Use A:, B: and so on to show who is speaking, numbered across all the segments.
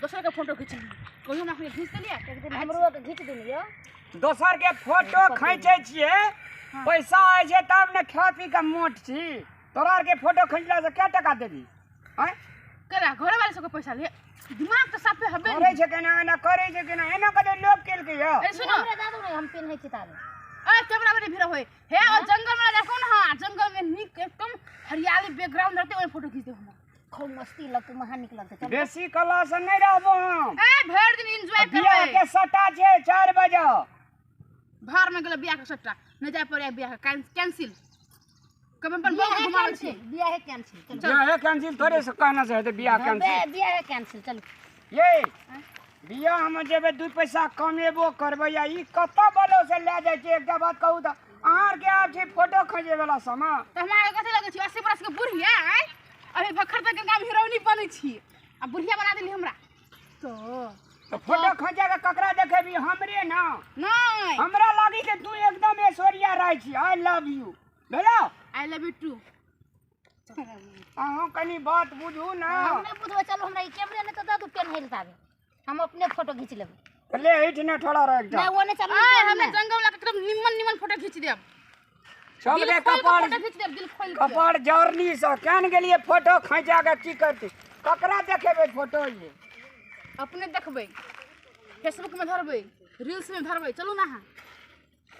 A: दोसर के फोटो खींच कहियो हम अपने खींच देलियै।
B: एक दिन हमरो के घीच देलियो।
C: दोसर के फोटो खींचै छियै, पैसा आय छै तब ने खा पी के मोट छी। तोरा आर के फोटो खींचला से क्या टका देबी? आँय
A: केना घर वाले सबके पैसा ले, दिमाग तऽ साफे हबे
C: करै छै केना, एना करै छै केना, एना कते लोभ केलकै यौ।
A: ए सुनो
B: हमरा दादू नहीं हम पेन्है छी ताबे।
A: ए कैमरा में भीड़ होय हे और जंगल में देखो ना। हां जंगल में नीक एकदम हरियाली बैकग्राउंड रहते, ओइ फोटो खींच दे हमरा।
B: खूब मस्ती लगतै, महा नीक लगतै। चल
C: बेसी कला से नहीं रहबो हम।
A: ए भरि दिन एंजॉय
C: बियाह
A: करबै।
C: के सटा छै 4 बजे।
A: भार में गेल बियाह के सट्टा, नहीं जाय पड़े बियाह के कैंसिल। कब अपन
B: बियाह
A: बहू घुमाबै छी।
B: कैंसिल, बियाह कैंसिल। चलो
C: बियाह कैंसिल थोड़े से कहना से हेतै बियाह कैंसिल।
B: बियाह कैंसिल। चलो
C: ये बियाह हम जेबै 2 पैसा कमेबो करबै। आ ई कतऽ बलो से लए जाइ छै? एकटा बात कहू तऽ अहाँ आरके आब छै फोटो खींचै वाला समय।
A: तऽ हमरा आरके कथी लगै छी 80 बरस के बुढ़िया? आँय अभी भखर तक गाम हीरोइनी बनै छी आ बुढ़िया बना देली हमरा।
C: तो फोटो खींचा के ककरा देखेबी? हमरे ना।
A: नहीं
C: हमरा लागी कि तू एकदम ऐश्वर्या राय छी। I love you भेलो।
A: I love you two.
C: अहाँ कनी बात बुझू ना।
B: हम नहीं बुझबै। चलो हमरा ई कैमरा नहीं तो दादू पेन्है लए ताबे, हम अपने फोटो घीच लेबै।
C: ले हिठ ने थोड़ा रह एकटा।
B: नहीं वो नहीं चलो।
A: आय हमे जंगल वाला एकदम निमन निमन फोटो खींच देब।
C: चल
A: दिल
C: रे
A: खोल के
C: कपाड़
A: फोटो खींच देब, दिल खोल के।
C: कपाड़ जरनी से केन गेलिए फोटो खींचा के की करती? ककरा देखेबै फोटो? ये
A: अपने देखबै, फेसबुक में धरबै, रील्स में धरबै। चलू ना अहाँ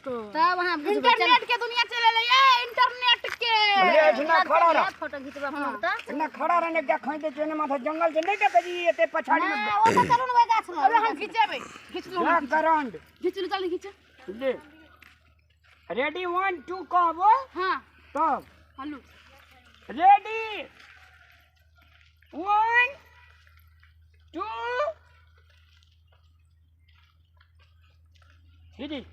A: तो
B: तब अहाँ बुझबै।
A: इंटरनेट के दुनिया चले ले ये इंटरनेट के।
C: ले एठना खड़ा रह,
B: फोटो घिचबै अपना तऽ।
C: एना खड़ा रहने एकटा खींच दै छियै। एने माथा जंगल छै, नहीं देखै छी एते पछाड़ी में।
B: ना ओ तऽ चलू ने ओहि गाछ लग।
A: अबे हम खींचेबै, खींच लू, हम
C: बैकग्राउंड
A: खींच लू। चल खींच
C: ले रेडी 1 2 कहबो।
A: हां
C: तब
A: हलू
C: रेडी 1 2 3।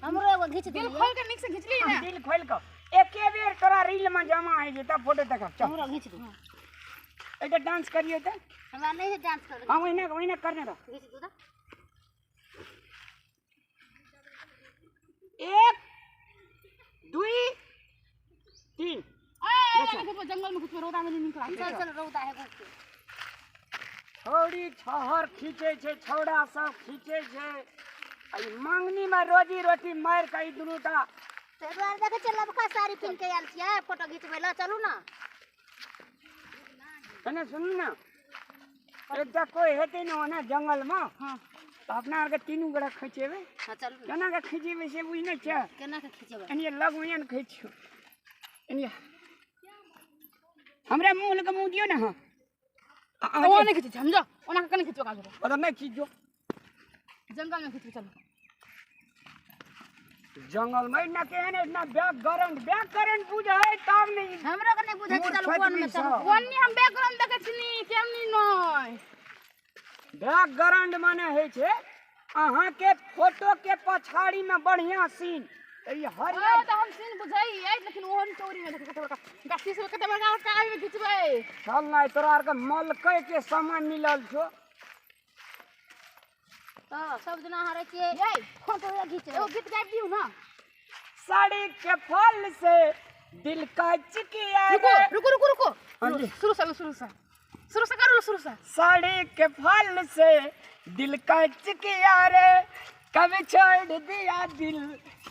B: हमरो एगो घीच
A: दिल
B: देलियै।
A: खोल के नीक से खींच ली ना।
C: दिल खोल के एके बेर तोरा रील में जमा होइ छै तब फोटो देखब। चल
B: हमरो घीच दू।
C: एकटा डांस करियो तऽ।
B: हमरा नहीं है डांस कर।
C: हाँ ओहिना ओहिना करने रह।
B: घीच दू तऽ।
C: 1 2 3।
A: ए जंगल में घुसबै, रौदा में नहीं निकला।
B: चल चल रौदा है घुस के।
C: छौड़ी छहर खींचै छै, छौड़ा सब खींचै छै। आ ई मंगनी में रोजी रोटी मारि कऽ ई दुनू टा।
B: ताहि दुआरे देखै छियै लबका साड़ी पिन्ह के आयल छियै फोटो घिचबै लए। चलू ना।
C: कने सुनू ना, एकटा कोइ हेतै ने ओना जंगल में।
A: हां
C: तऽ अपना आरके तीनू गोरा खींचेबै।
B: हां चलू ने।
C: केना के खींचेबै से बुझि नहि छियै?
B: केना के खिचेबै?
C: एनिये लग में ने खींचियौ, एनिये हमरा मुँह लग मुँह दियौ ने। हाँ
A: ओ नहीं खींचै छै, समझो ओना के कने खींचबै काज।
C: ओतऽ नहि खींचो,
A: जंगल में खींचबै। चलू
C: जंगल में ना केहन इतना बैकग्राउंड बैकग्राउंड बुझै तब नहीं।
B: हमरो के नहीं बुझै छै। चलू कोन में चलू।
A: ओन्नी हम बैकग्राउंड देखै छी नी केमनी नहीं।
C: बैकग्राउंड माने होइ छै अहाँ के फोटो के पछाड़ी में बढ़िया सीन। ई हरियर
A: ओ तऽ हम सीन बुझैयै, लेकिन ओहन चोरी में देखै कते बड़का गाछी सब, कते बड़का बड़का आइ में खींचबै।
C: चल ना तोरा आरके मलकै के समय मिलल छौ।
B: तऽ सब दिना अहाँ रहै छियै
A: ये
B: फोटो घिचबै।
A: एगो गीत गाबि दियौ ना।
C: साड़ी के फल से दिल का चिकिया।
A: रुको रुको रुको रुको,
C: हाँ जी।
A: शुरू से शुरू से शुरू से करू, शुरू से।
C: साड़ी के फल से दिल का चिकिया रे, कभी छोड़ दिया दिल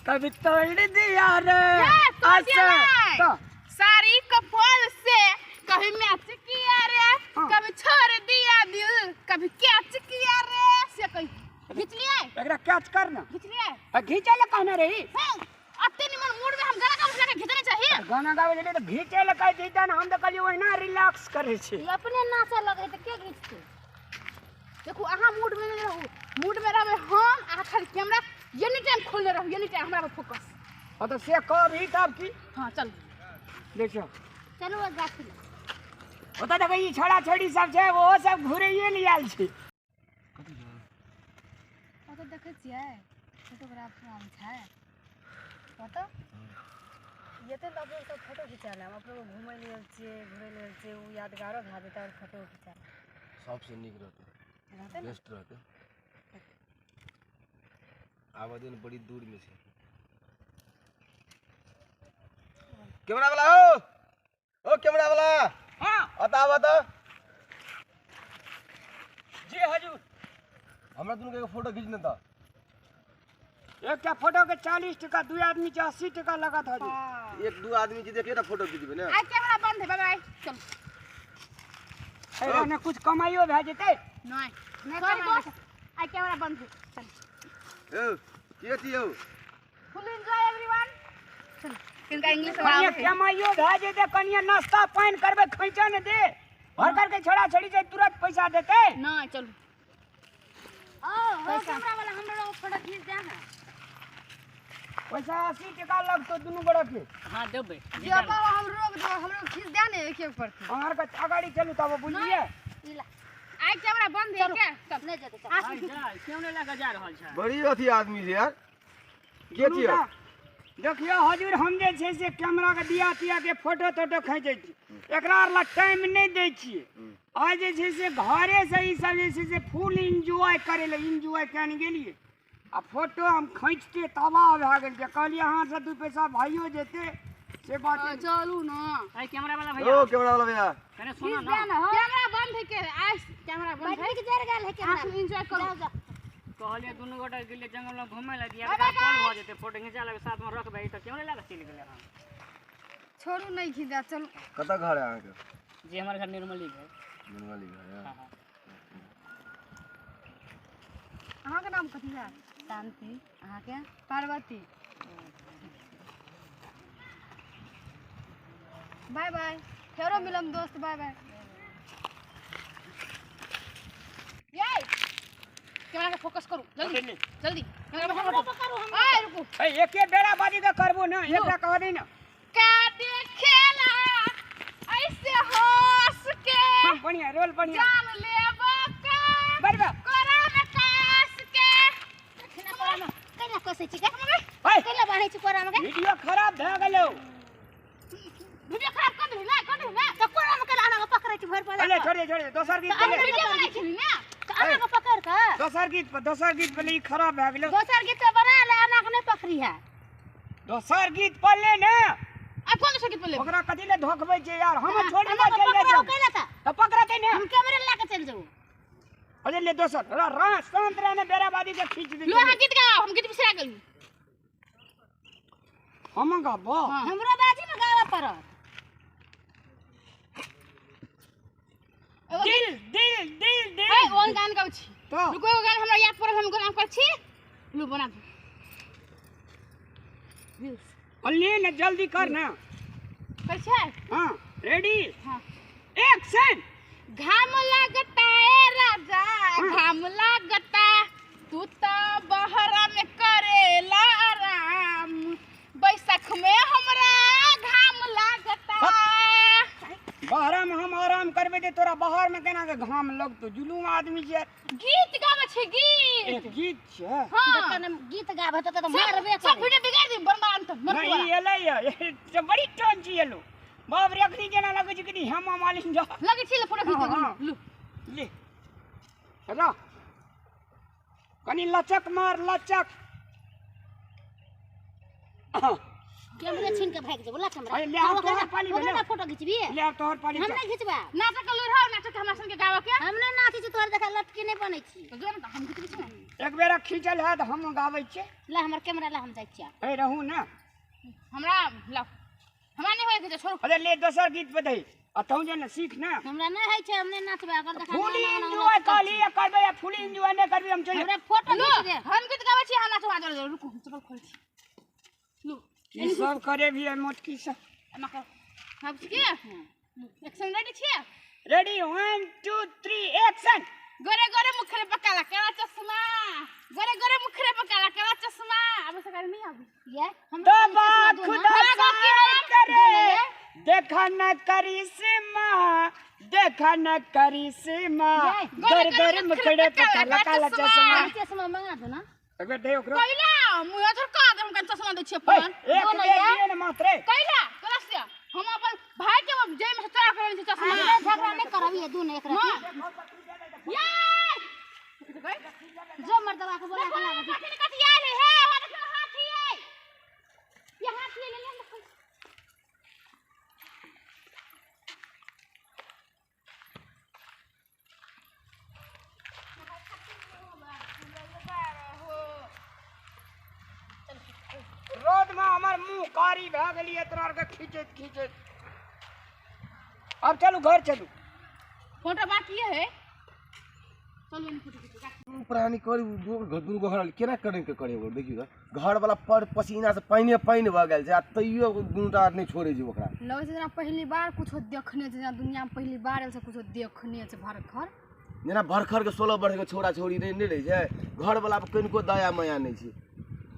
C: कभी तोड़ दिया रे।
A: ये, तोड़ दिया
C: ऐसे,
A: नहीं।
C: तो
A: साड़ी के फल से कभी मैच किया रे,
C: हाँ।
A: कभी छोड़ दिया दिल कभी कैच किया रे। से कही खींच लियै,
C: एकरा कैच कर ना।
A: खींच लियै।
C: आ घींचे ले कहने रही।
A: हाँ, अते निमन मूड में हम गाना गाबै लगे खींचने चाहिए।
C: गाना गाबै छलियै तऽ घींचे ले कहै छै तहन हम तऽ कहलियै ओहिना रिलैक्स करै छी।
B: ई अपने नाचऽ लगै तऽ के घिचतै?
A: देखू अहाँ मूड में नहीं रहू, मूड में रहबै हम। अहाँ खाली कैमरा एनी टाइम खोलने रहू, एनी टाइम हमरा पर फोकस।
C: हाँ तऽ से कहबही तब की।
A: हाँ चल
C: देखियौ
B: चलू ओहि गाछी लग।
C: ओतऽ देखै ई छोड़ा छोड़ी सब छै, ओहो सब घुरैये लए आयल छै।
D: ओतऽ देखै छियै फोटोग्राफर आबै छै ओतऽ जते लोक सब फोटो खिचाय लए। हम अपनो घुमै लए गेल छियै, घुरै लए गेल छियै, ओ यादगारो भए जेतै और फोटो खिचाय
E: सबसे नीक रहतै,
D: रहतै ने?
E: बेस्ट रहतै। आबऽ दिन बड़ी दूर में छै। कैमरा वाला हो, ओ कैमरा वाला।
C: हाँ
E: अतः आबऽ तऽ। हमरा दुनू के एगो फोटो खींच ने ता।
C: एकटा फोटो के 40 टका, दू आदमी के 80 टका लगत हजे।
E: एक दू आदमी जे देखिए ना फोटो खींचबे ना।
A: आज कैमरा बंद है, बाय बाय। चल
C: ए ने कुछ कमाइयो भए जेतै।
A: नहीं नहीं दोस्त, आज कैमरा बंद है, चल।
E: ए के छी यौ?
A: फुल एंजॉय एवरीवन। चल इनका इंग्लिश
C: कनिया कमाइयो भए जेतै, कनिया नाश्ता पानि करबै, खैचा ने दे भर करके छड़ा छड़ी जे तुरंत पैसा देतै।
A: नहीं चल।
B: ओ हो कैमरा वाला हमरा फोटो खींच दे ना।
C: पैसा 80 टका लगतो दुनू गोड़ा के।
F: हां देबै।
D: जे बाबा हम रोक दो, हमरो खींच दे ने एक एक पर।
C: अहाँ के अगाड़ी चलू तब बुझलिए।
A: आज कैमरा बंद है क्या? चल
B: नहीं जेतै।
F: आज जा क्यों नहीं लगा जा रहल छै?
E: बड़ी अथी आदमी छै यार। के छी?
C: देखियो हजूर, हम जे छै से कैमरा के दिया तिया के फोटो तोटो खींचै छी, एकरा आर ला टाइम नहि दै छियै। आइ जे छै से घरे से ई सब जे छै से फुल एंजॉय करे ले एंजॉय केने गेलियै आ फोटो हम खींचते तबाह भए गेल। कहलियै अहाँ से 2 पैसा भाइयो जेतै से बात।
A: चलू ना।
F: ए कैमरा वाला भैया,
E: ओ कैमरा वाला भैया
F: कने सुनो ना।
A: कैमरा बंद है के? आज कैमरा बंद है
B: के जर गेल है कैमरा।
A: आप एंजॉय करू।
F: कहलिए दुनू गोटा गेलिए जंगल में घूमे ला, दिया कॉल भ जेते, फोटो खिंचा लेबै, साथ में रखबै त क्यों नहीं लगा चलि गेलै। हम
D: छोड़ू नहीं खींचा, चलू।
E: कतऽ घर है अहाँ के?
F: जी हमर घर निर्मली है।
E: निर्मली घर है।
D: अहाँ के नाम कथी है?
B: शांति। अहाँ के?
D: पार्वती। बाय बाय, फेरो मिलम दोस्त, बाय बाय।
A: ये कैमरा के फोकस करू जल्दी जल्दी। कैमरा
B: पकड़ू हम।
A: ए रुकू,
C: ए एके बेरा बाजी के करबो ना, एकरा कह दे ना।
A: का देखेला ऐसे हंस के?
C: हां बढ़िया रोल, बढ़िया।
A: जान लेबो का
C: बरबा
A: कोरा में कास के।
B: देखना कोरा में कैला कसै छी के?
C: ओए
B: कैला बान्है छी कोरा में के?
C: वीडियो खराब भए गेलौ।
A: वीडियो खराब कर देली ना, कर देली ना।
B: त कोरा में कैला अना के पकड़ै छी भर पर?
C: अरे छोड़ दे, छोड़ दे, दोसर गीत पहिले
A: वीडियो बनाइ छी ना।
B: त अना के पकड़ के
C: दोसर गीत पर, दोसर गीत पहिले ई खराब भए गेलौ।
B: दोसर गीत त बना ले, अना के नहीं पकड़ी है।
C: दोसर गीत पहिले ने।
A: आ कोन दोसर गीत पहिले?
C: ओकरा कथि ले धोखबै छै यार, हम छोड़ दे चल
B: पकड़ो कैला त?
C: त पकड़तै ने,
B: हम कैमरा ला के चल जाऊ।
C: अरे ले दोसर रा शांत रहने, बेराबादी के खींच दे।
A: लो अहाँ गीत गाओ, हम गीत बिसरा गेली।
C: हम गाबो?
B: हमरो बाजी में गावे पड़त।
C: दिल दिल दिल दिल।
A: ए ओन गान गाउ छी।
C: तो
A: रुको, एगो गान हमरा याद पड़ल, हम गान कर छी। लू बना दे।
C: ले ने जल्दी कर ना।
A: कर छै?
C: हां रेडी?
A: हां
C: एक्शन।
A: घाम लागता ए राजा, घाम लागता, तू त बहरा में करेला आराम, बैसाख में हमरा घाम लागता।
C: बाहर में हम आराम करबे ते तोरा बाहर में केना के घाम लगतो? जुलूम आदमी छै।
A: गीत गाबै छै गीत।
C: एक गीत छै।
A: हां
B: जखन गीत गाबै त मारबे
A: सब वीडियो बिगाड़ दी बर्बाद त मर
C: नहीं एलै ये बड़ी टोन छी एलो। बाप रे अखनी जेना लगै छै कि हेमा मालिनी जा
A: लगै छै। ले फोटो खींच दे। लू
C: ले हेलो कनी लचक मार, लचक।
B: कैमरा छीन के भाग जेबो। ला कैमरा।
C: अरे ले आ तोहर पाली भेलो।
B: ओकरा फोटो खिचबी?
C: ले आ तोहर पाली।
B: हम नहीं खिचबा।
A: नाटक लू रहो, नाटक हमरा संग के गावे के।
B: हम नहीं नाचै छी, तोहर देखा लटकी नहीं बनै छी।
A: तो जो ना हम खिचबी छी ना।
C: एक बेरा खींचल है त हम गाबै छियै।
B: ला हमर कैमरा ला, हम जाइ छियै।
C: ए रहू ना।
A: हमरा ला, हमरा नहीं होय के छोड़ू।
C: अरे ले दोसर गीत पे दही आ तू जे ना सीख ना।
B: हमरा नहीं है छै, हम नहीं नाचबे। अगर देखा
C: फुल एंजॉय कहली करबै, आ फुल एंजॉय नहीं करबी हम चल।
B: हमरा फोटो खींच दे।
A: हम गीत गाबै छी, हम नाचबा दे। रुकू, हम चप्पल खोल छी। लू
C: की सब करे भी है मोटकी सब।
A: एमा कर हम छी के एक्शन रेडी छी?
C: Ready 1 2 3 action.
A: गोरे गोरे मुखरे पर काला काला चश्मा, गोरे गोरे मुखरे पर काला काला चश्मा। अब से कर नहीं आबी
B: ये हम
C: तोबा खुदा करे, देखा न करिश्मा, देखा न करिश्मा, गोरे गोरे मुखरे पर काला काला चश्मा।
B: चश्मा मंगा दो ना
C: एक बेर दे ओकरो।
A: कैला मुँह झरका दे, हम कन चश्मा दै छियै अपन।
C: एक बेर दिए ने मात्रे।
A: कैला क्लास हम अपन भाई के जेब में से चोरा कर ले चश्मा।
B: हमरा झगड़ा नहीं करब ये दून एक रात।
A: यार
B: जो मर्दवा के बोला के लागत।
A: कथि कथि आयल हे, हे देखो हाथी है, ये हाथी ले ले।
C: कारी भए गेलियै तोरा आरके खींचैत खींचैत। आब चलू घर चलू।
A: फोटो बाकी है, चलू एने फोटो खींचू।
E: प्राणी करी दुनू घर केना करे के करे देखियौ तऽ घर वाला पर पसीना से पानि पानि भऽ गेल छै आ तैयो दुनूटा नहि छोड़ै छै ओकरा।
D: लगै छै जेना पहली बार कुछो देखने छै, जेना दुनिया में पहली बार आयल छै कुछो देखने छै। भरखर
E: जेना भरखर के 16 वर्ष के छोरा छोरी नहि रहै छै, घर वाला पर कनिको दया माया नहि छै।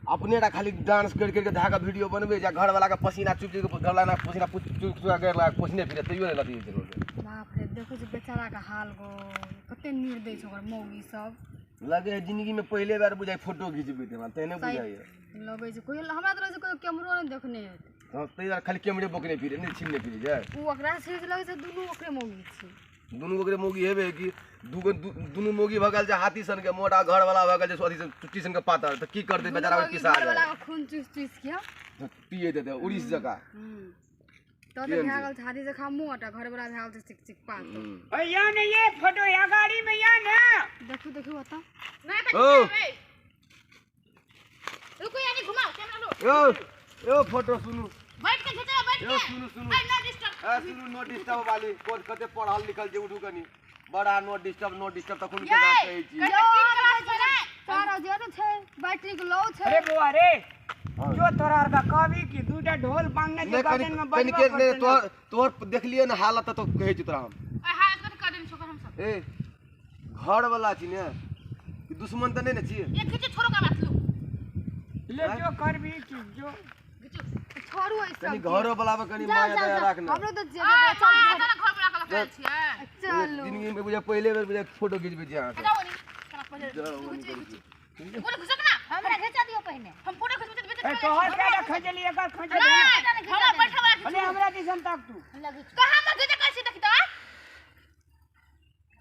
E: अपने टा खाली डांस करि करि के धागा वीडियो बनबै छै आ घर वाला के पसीना चुप चुप के घर वाला पसीना चुप चुप के पोछने फिरे तैयो नहि लतियै छै।
D: बाप रे देखै छै बेचारा के हाल गो, कते निर्दय छै ओकर मौगी सब।
E: लगे है जिंदगी में पहले बार बुझाइ फोटो घिचबै हमरा तेहने बुझाइए।
D: लगै छै कोई हमरा तऽ लगै छै कोई कैमरो नहि देखने हेतै।
E: हँ ताहि दुआरे खाली कैमरे बोकने फिरे नहि छिनने फिरे छै।
D: ओ ओकरा से लगै छै दुनू ओकरे मौगी छै।
E: दुनू ओकरे मौगी हेबे कि दूगो दुनू मौगी भऽ गेल छै हाथी सन के मोटा, घर वाला भऽ गेल छै अथी सन चुट्टी सन के पातर, तऽ की करतै बेचारा पिसा
D: घर वाला के खून चूस चूस के
E: पिए देतै उड़ीस जकाँ।
D: तो भए गेल छै हाथी जकाँ मोट आ घर वाला भए गेल छै चिक चिक पातर।
C: या ने ये फोटो या गाड़ी में या ने
D: देखू देखू ओतऽ
A: नहीं तऽ खिचेबै। रुको यानी घुमाओ कैमरा लो।
E: यो यो फोटो सुनू
A: बैठ के खिचेबै, बैठ के।
E: सुनू सुनू
A: नो डिस्टर्ब।
E: ए सुनू नो डिस्टर्ब वाली कोन कते पढ़ल लिखल जे उठू कनी बड़ा नो डिस्टर्ब नो डिस्टर्ब तखन के बात कहै छी।
D: सारा जे छै बैटरी के लो छै।
C: अरे बौआ रे जो तोरा आर का कहबी कि दूटा ढोल बांधने छै गार्डन में बजबा
E: कनिके ने तोहर तोहर देखलियै ने हालत तऽ कहै छी तोरा हम।
A: आ हालत कत कर देन छोकर हम सब।
E: ए घर वाला छी ने कि दुश्मन तऽ नहि ने छी।
A: ये खींचो छोड़ो का बात लू
C: ले जो करबी कि जो
A: खींचो
D: छोड़ू ऐसा
E: कनी घरो वाला पर कनी माया दया राख ने।
D: हमरो तऽ जे
A: चल घर वाला के लखल छियै।
D: चलू
E: जिंदगी में बुझा पहले बेर बुझा फोटो खींचबै छी अहाँ।
A: जाओ नी कना पहिले गोल घुसक ना
B: हमरा घिचा दियो पहिने।
A: हम फोटो खींचबै त
C: ए तोहर केटा खींचली एकर खींचली
A: हमरा बैठे वाला
C: भले हमरा दिसन ताक तू
A: कहां म घिचे कैसे देखी त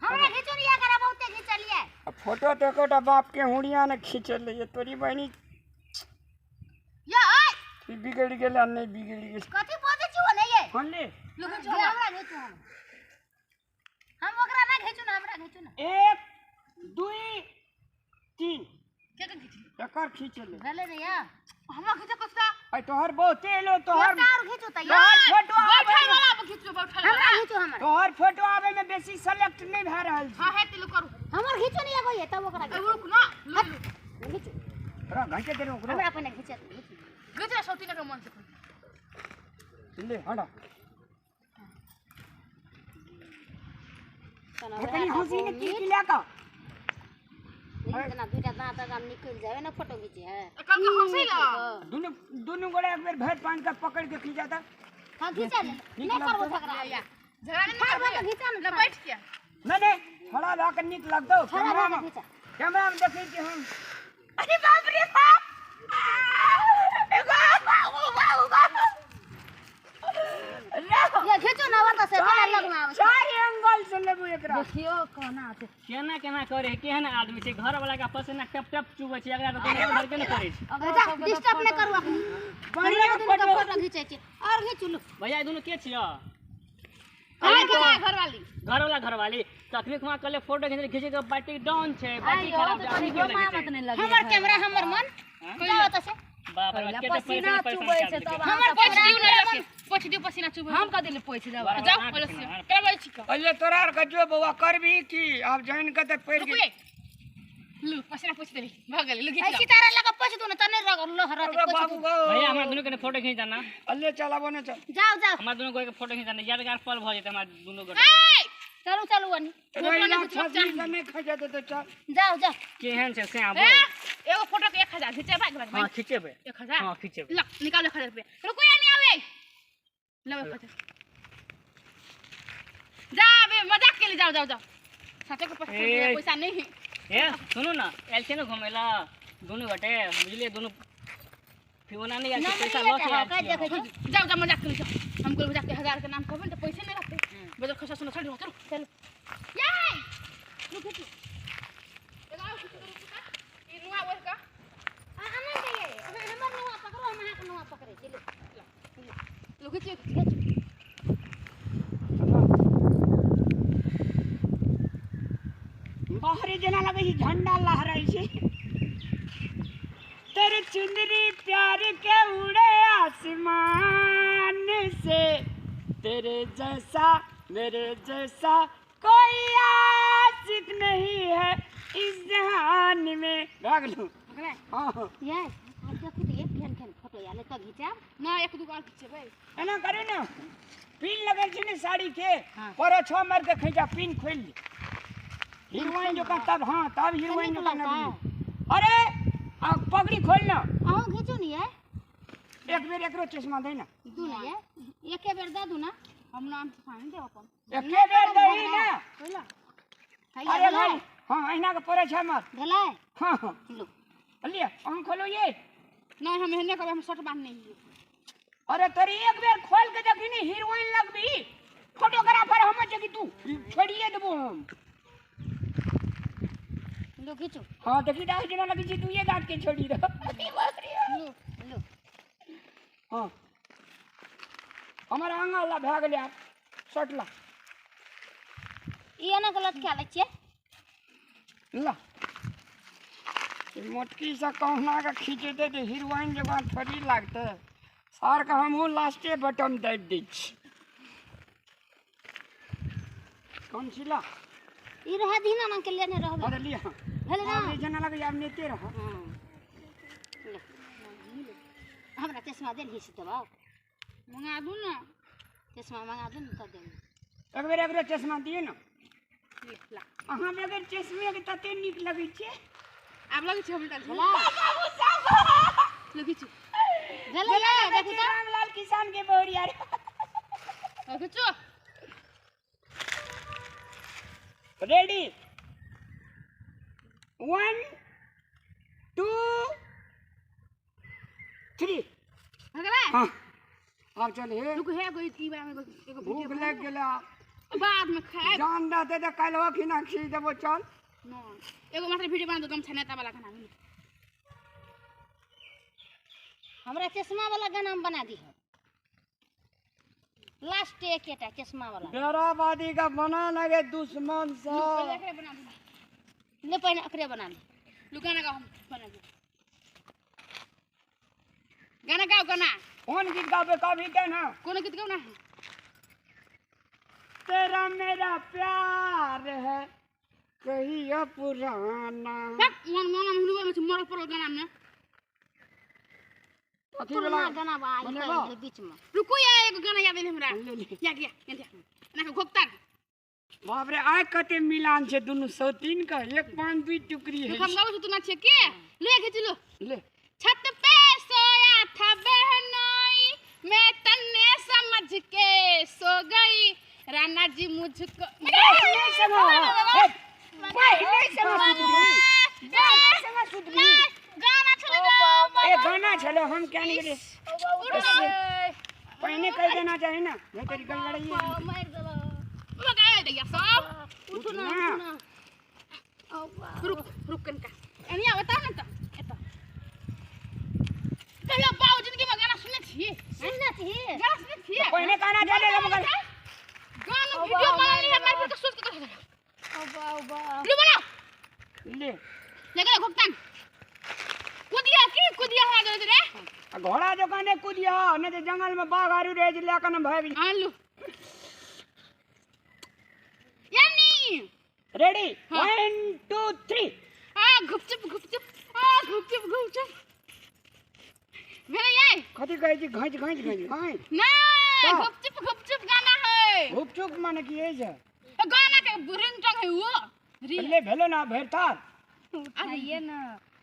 B: हमरा घिचो नहीं एकरा बहुते घिचलिए।
C: आ फोटो तो एकोटा बाप के हुड़िया ने खींचलिए तोरी बहिनी
A: या ओए
C: ई बिगड़ गेल आ नहीं बिगड़ गेल।
B: कथि बजै छी ओ नहीं ये
C: कोन ले
B: लो घिचो हमरा घिचो हम ओकरा ना घिचू ना हमरा घिचू ना।
C: 1 2 3
A: के के खींचली
C: एकर खींचले
B: भले रे या
A: हमरा खींचे कसता।
C: ए तोहर बहुते एलो तोहर
B: और घिचो त
C: तोहर फोटो
A: बैठे वाला पर खींचो बैठे
B: हमरा घिचो हमरा
C: तोहर फोटो आवे में बेसी सेलेक्ट नहीं भए रहल छै।
A: हां हे तिलु करू
B: हमर घिचो नहीं आबै तब ओकरा
A: रुक ना लू
B: घिचो
C: तोरा घिचे दे ओकरो
B: हमरा अपने घिचे
A: घिचे सौती के मन से
C: ले हटा कनी हंसी ने की की लगा
B: जेना दुईटा दांत आगाँ निकल जावे ना फोटो घिचे है
A: कल के हंसी ला
C: दुनु दुनु गोड़े एक बेर भर पान का पकड़ के खींचाता।
B: हां खींचा ले नहीं करबो झगड़ा
A: या झगड़ा नहीं करबो
B: खींचा ना
A: बैठ के
C: नहीं नहीं थोड़ा ला के निक लगतो कैमरा में कैमरा में देखै छी हम।
A: अरे बाप रे बाप एगो बाबू बाबू बाबू
B: ये खींचो ना वत से बड़ा लगमा आवे
C: चार एंगल से लेबू एकरा।
B: देखियो कोना छै
F: केना केना करे केहन आदमी छै घर वाला के पसीना टप टप चुबै छै एकरा तऽ कोनो घर के ने करे छै।
B: जा डिस्टर्ब नहीं करू अखनी
C: बढ़िया
B: फोटो फोटो घिचै छी और घिचू लो।
F: भैया दुनू के छियो?
A: घर वाली
F: घर वाला घरवाली तखनी खुआ कहले फोटो खींचे खींचे के बैटरी डाउन छै बैटरी खराब छै आदमी के लगे छै।
B: हमर कैमरा हमर मन जाओ त से
F: बाप रे के
D: पसीना चुबै छै तब
A: हमर पोछ दिउ ना रखे पोछ दिउ पसीना चुबै
D: हम का दिल पोछ देब
A: जाओ बोलो से करबै छी
C: अरे तोरा आर के जो बौआ करबी की आब जान के त पड़
A: रुक
C: गेल
A: लू पसीना पोछ देली भऽ गेल लू घिच
B: ऐसी तारा लगा पोछ दू ना तने रग लहरत
C: अरे बाबू गो
F: भैया हमरा दुनू के फोटो खींच देना।
C: अल्ले चलाबो ने चल
B: जाओ जाओ
F: हमरा दुनू गोटे के फोटो खींच देना यादगार पल भऽ जेतै हमरा दुनू गोटे।
B: चलू चलू अनी
C: फोटो नहीं खींच नहीं खींच दे तो चल
B: जाओ जाओ।
F: केहन छै से आबो
A: एगो फोटो के 1000 खिचेबै एक बार।
F: हां खिचेबै
A: 1000।
F: हां खिचेबै
A: ल निकाल 1000 रुपया। रुको या नहीं आवे लो 1000 जा बे मजाक के लिए जाओ जाओ जाओ साचे के पास पैसा नहीं है।
F: ए सुनू ना आयल छै ने घुमै ला दुनू गोटे बुझलियै दुनू फिवना नहीं आयल छै पैसा लऽ के आयल छियै।
A: जाओ जाओ मजाक के लिए जाओ हमको मजाक के 1000 के नाम कहबे त पैसे नहीं रहते बजर खसा सुनो चलो चलो चलो ये रुक रुक लगाओ कुछ रुक का ई नुआ ओढ़ का
B: आ अमन के ये हमर नुआ पकड़ो हम अहाँ के नुआ पकड़ै छी लो
A: लो खींच खींच।
C: बाहरे जेना लगै छै झंडा लहराइ छै। तेरी चुनरी प्यार के उड़े आसमान से, तेरे जैसा मेरे जैसा कोई आशिक नहीं है इस जहान में। भाग लूं। हाँ
B: ये आज देखू तो एक केहन केहन फोटो आयल तऽ घिचाब
A: ना एक दू बार खिचेबै।
C: एना करू ने, पिन लगल छै ने साड़ी के पर छो मार के खींचा, पिन खोलि ले हीरोइन जकाँ तब। हाँ तब हीरोइन जकाँ लगबी। अरे आ पगड़ी खोल ना।
B: अहूँ घिचू ने ये।
C: एक बेर एकरो चश्मा दे ना।
B: दू ना ये एके बेर दऽ दू ना।
A: हम नाम से फाइन देब अपन।
C: एके बेर दही ना। अरे भाई हाँ अहिना के पड़े छै मार
B: भेलै।
C: हाँ हाँ
B: लो
C: लिअ अहाँ खोलू ये।
A: नहीं हम एहने करबै, हम शर्ट बांधने हियै।
C: अरे तोरी एक बेर खोल के देखी ने हीरोइन लगबी। फोटोग्राफर हम छै कि तू छोड़िए देबो हम।
B: लो घिचू।
C: हाँ देखी दास जेना लगै छै तू ये दाँत के छोड़ी दो।
B: लो लो
C: हाँ हमर आंगा ला भए गेलै आब शर्ट ला।
B: ई एना के लटका लै छियै।
C: ला मोटकी से कहुना के खींचेतै तऽ हीरोइन जकाँ थोड़ी लागतै। सार के हमहूँ लास्टे बटन दाबि दै छी। कौन सी ला
B: ई रह दही ना, के लेने रहबै।
C: अरे लिअ
B: भेलै ना।
C: आब जेना लगै आब नेते रह।
B: हमरा चश्मा देल ही से देबौ।
A: मंगा दू ना
B: चश्मा, मंगा दू ने तब देब।
C: एक बेर एकरो चश्मा दियौ ने।
A: ला
C: अहाँ बगैर चश्मे के तते नीक लगै छै।
A: आब लगै छै हमरा
B: भेलै।
A: लगै छै
B: भेलै ये देखू तऽ।
C: रामलाल किसान के बहुरिया रे।
A: खिचू।
C: रेडी 1 2 3
A: भऽ गेलै।
C: हाँ आब चल हे।
A: रुक हे एगो ई वाला में एगो
C: भूख लागि गेलै।
A: बाद में खाएब।
C: जान रहतै तऽ काल्हि खिना खींच देबो। चल
A: ना एगो मात्र वीडियो बना दो गमछा नेता वाला गाना में।
B: हमरा चश्मा वाला गाना में बना दी। लास्ट एकेटा चश्मा वाला।
C: बेराबादी का बना लगे दुश्मन सब।
A: पहिले एकरे बना दू।
B: ले पहिले एकरे बना ले।
A: लू गाना गाओ, हम बना दू। गाना गाओ गाना।
C: कौन गीत गाबे कभी के ना।
A: कोनो गीत गाओ ना।
C: तेरा मेरा प्यार है कहिया पुराना।
A: मन मन हम में मरल पड़ल गाना में।
B: पुराना गाना बा आई बीच में।
A: रुकू या एगो गाना याद आइल हमरा। या गया या ना के घोकता।
C: बाप रे आइ कते मिलान छै दुनू सौतीन का। एक पान दुई टुकड़ी है।
A: हम गाबै छी तू ना छै के ले खींच लो
C: ले।
A: छत पे सोया था बहनोई मैं तन्ने समझ के सो गई, राणा जी मुझको
C: पहले समझ पहले समझ सुधरी
A: गाना छले।
C: ए गाना छले हम क्या नहीं गेलियै। पहिने कहि देना चाही ना। नहीं तेरी गड़गड़ाई
B: मारि देलौ।
A: लगाए दैया सब।
B: उठू ना उठू ना।
A: रुक रुक कनका एनिया बताउ ने त एत कहियो बाबू जिंदगी में गाना सुनने छी।
B: सुनने छी
A: गाना सुनने छी।
C: पहिने गाना जाने मगर
A: गाना वीडियो बना ली है मार के सोच के कर।
B: अबा अबा
A: लू बनाओ
C: ले
A: लगा घोकतान कुदिया की कुदिया हमरा दे रे।
C: घोड़ा जकाँ नहि कुदिया नहि तऽ जंगल में बाघ आरू रहै छै लए कऽ ने भागि।
A: हां लू यानी
C: रेडी 1 2 3।
A: आ घुपचुप घुपचुप आ घुपचुप घुपचुप भेलै ये।
C: कथी कहै छी घाँच घाँच घाँच घाँच
A: ना घुपचुप घुपचुप गाना है।
C: घुपचुप माने की है छै
A: गाना के रिंगटोन है वो
C: ले भेलो ना भरि तार
B: उठाइए ना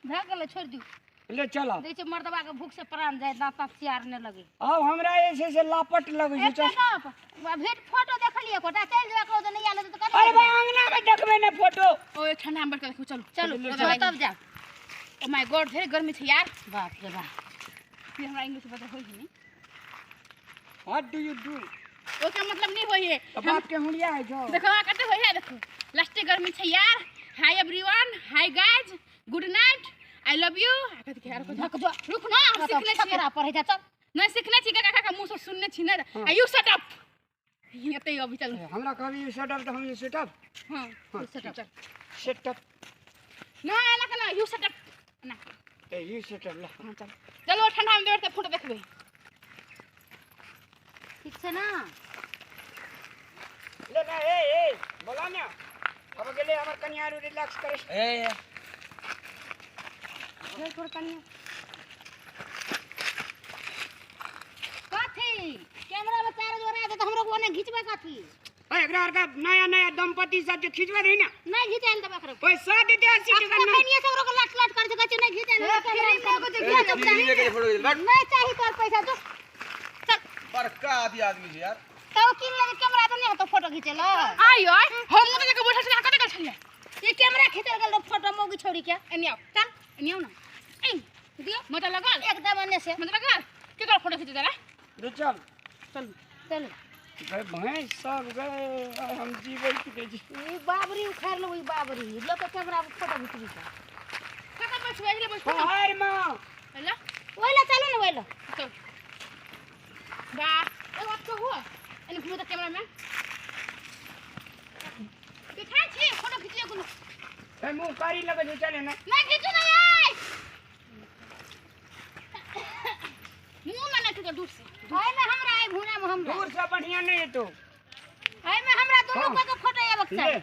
B: भए गेलै छोड़ि दियौ।
C: ले चल
B: दै छै मर्दबा के भूख से प्राण जाय दाँत ताँत सियारने लगे।
C: आब हमरा जे छै से लापट लगै छै।
B: चल भेट फोटो देखलियै एकोटा चलि जेबै ककरो तऽ नहि आयल तऽ कथी।
C: अरे भाई अंगना में देखबै ने फोटो।
A: ओए ठंडा में बैठ के देखू। चलू
B: चलू तब जाओ।
A: ओ my God ढेर गर्मी छै यार।
B: बाप रे बाप
A: फिर हमरा इंग्लिश बता होई है नहीं।
C: What do you do
A: ओकर मतलब नहीं होई है।
C: तो बाप के हुड़िया है जो
A: देखो कते होई है। देखो लास्ट गर्मी छै यार। Hi everyone, hi guys, good night, I love you. रुक ना हम सीखने छी।
B: पर है जा चल
A: नहीं सीखने छी काका का मुंह से सुनने छी ना। आ you shut up एते अभी चल।
C: हमरा कहबी you shut up त हम you shut up.
A: हां शट अप
C: शट अप
A: ना ना ना you shut up ना।
C: एही से चल।
A: हां चल चलो ठंडा में बैठ के फोटो देखबे।
B: ठीक छै ना?
C: ले ना ए ए बोला ना अब गेले हमर कनिया रू रिलैक्स करे।
E: ए
B: ले तोर कनिया कथी कैमरा में चार जोरा दे त हमरो को ने घिचबे कथी?
C: ए एकरा आर का नया नया दंपति सब जे खिचबे रही ना
B: नहीं घिचाइल देबे एकरो।
C: पैसा दे दे 80 टका
B: ना कनिया सब रोक लट लट कर जगह नहीं घिचाइल
E: कैमरा फोटो
B: नहीं चाहिए तोर पैसा जो चल।
E: बड़का आदमी आदमी छै यार।
B: तो किन लगे कैमरा तो नहीं तो फोटो घिचेल।
A: आइ आइ हम त जगह बैठल छलियै कत गेल छलियै?
B: ये कैमरा खिचल गेल फोटो मोगी छोड़ी के।
A: एनी आओ
B: चल
A: एनी आओ ना ए
B: दियो
A: मत लगल
B: एकदम एने से
A: मत लगल के कर फोटो खींच जरा।
C: ले चल
A: चल
B: चल
C: गए भैंस सब गए हम जीवे की दे जी।
B: ई बाबरी उखाड़ लो ई बाबरी लोग के कैमरा पे फोटो खिचबी का।
A: कत बैठबै एले बैठो
C: पहाड़ में
A: एला
B: ओइला चलो ना ओइला
A: चल बा ए बात कहू एने घुमो त कैमरा में देखा छी फोटो खींचिए कोनो।
C: ए मुंह कारी लगे छै चले ना।
A: नहीं खींचू ना यार मुंह में ना खींचो दूर से।
B: भाई में हमरा आई भूना में हमरा
C: दूर से बढ़िया नहीं है तो
B: भाई में हमरा दोनों के फोटो आबक चाही।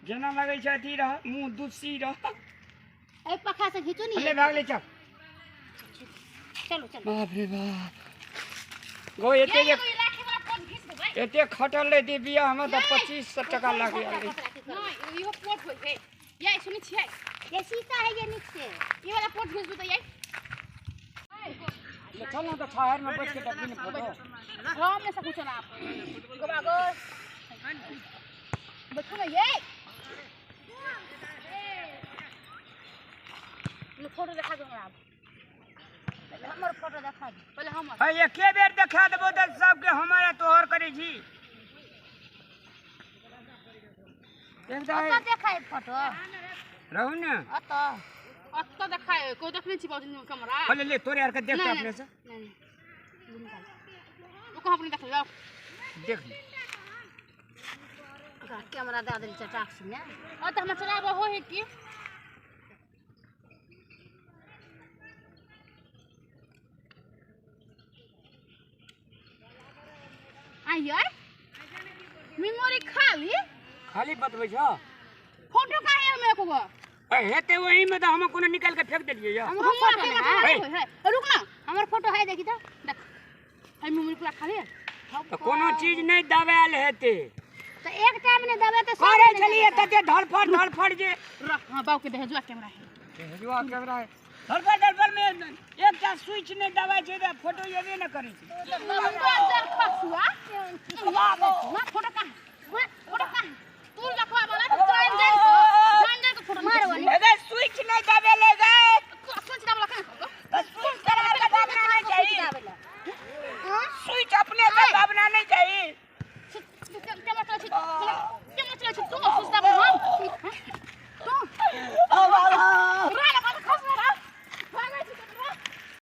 C: जना लगे छै अथी रह मुंह दुसी रह।
B: ए पखा से खींचू नी
C: ले भाग ले चल
B: चलो चलो।
C: बाप रे बाप गो एते जे
A: लाठी वाला पोज घीच देबै
C: एते खटल रे दे बिया हम त 2500 टका लाग गेल।
A: नहीं इहो पोज होय छै ये सुनै छियै
B: ये शीशा है ये नीचे से
A: ये वाला पोज घीच दू त ये
C: चल ना तो ठहर में बैठ के तब फोटो
A: हम नहीं सकू चला आप गोबा गो बैठो ना ये
B: लो फोटो देखा दो हमरा पहले हमर फोटो देखा दे
A: पहले हमर।
C: है एके बेर देखा देबो त सबके हमारा तोहर करे छी।
B: अत देखा फोटो
C: रहू ना
B: अत
A: अत देखाय कोई देखने छी बाबूजी कैमरा।
C: पहले ले तोरे आर के देखता अपने से।
A: नहीं वो कहां अपने देख लो
C: देख ले
B: कैमरा दे देल चटाक से ने
A: अत हम चलाब हो है की आई यार मेमोरी खाली
C: खाली बतबै छ
A: फोटो काहे में को
C: ए हेते वही में त हम कोनो निकाल के फेंक देलियै या।
A: हमर फोटो है है रुक ना
B: हमर फोटो है देखी त
A: देख है मेमोरी पूरा खाली है
C: त कोनो चीज नहीं दबायल हेते
B: त एक टाइम ने दबे त
C: करे छलियै तते धड़फड़ धड़फड़ जे
A: रख। हां बाऊ के दहेजुआ कैमरा है
C: दहेजुआ कैमरा है धड़फड़ धड़फड़ में एकटा स्विच नहीं दबाय छै त फोटो एबे न करै छै।
A: खसुआ ना फोटो का फोटो का तू रखवा वाला जान जान को जान जान को फोटो
B: मारवानी
C: अरे स्विच नहीं दबे